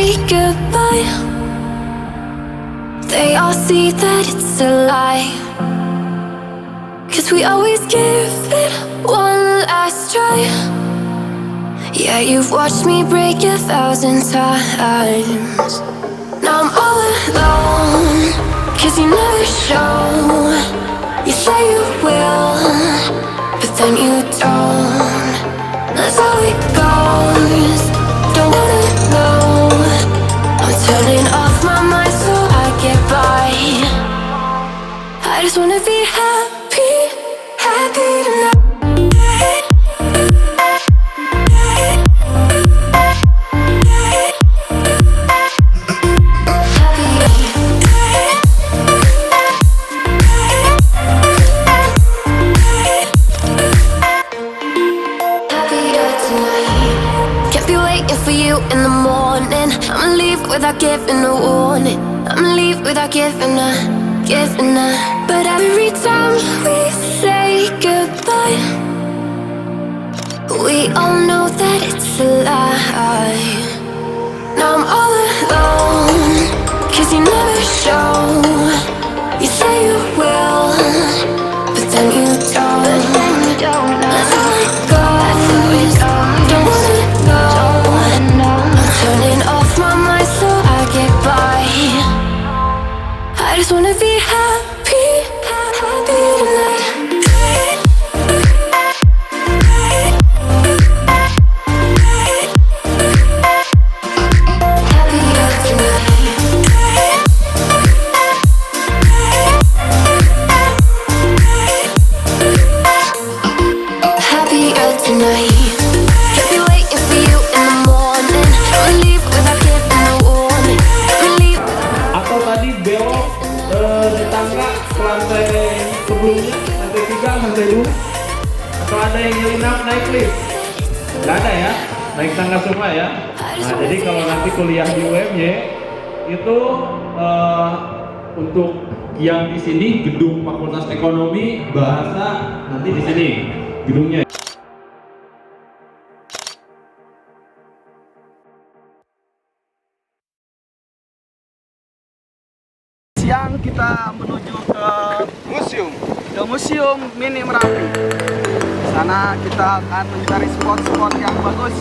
say goodbye, they all see that it's a lie. 'Cause we always give it one last try. Yeah, you've watched me break 1,000 times. Now I'm all alone, 'cause you never show. You say you will, but then you don't. That's how it goes. Don't wanna know. I'm turning off my mind so I get by. I just wanna be happy, happy tonight. Happier tonight. Can't be waiting for you in the morning. I'ma leave without giving a warning. I'ma leave without giving a, giving a. But every time we say goodbye, we all know that it's a lie. Now I'm all alone, 'cause you never show. You say you will, but then you don't. That's how it goes. Don't wanna know. I'm turning off my mind so I get by. I just wanna be happy, happy tonight. Happier tonight. Happier tonight. Can't be waiting for you in the morning. I'ma leave without giving a warning. I'ma leave. Atau tadi belok di tangga ke lantai sebelumnya, lantai 3, lantai 2? Atau ada yang nyelinap naik lift? Nggak ada ya, naik tangga semua ya. Nah, jadi kalau nanti kuliah di UMY itu untuk yang di sini gedung Fakultas Ekonomi Bahasa, nanti di sini gedungnya. Siang kita menuju ke museum, ke Museum Mini Merapi. Di sana kita akan mencari spot-spot yang bagus.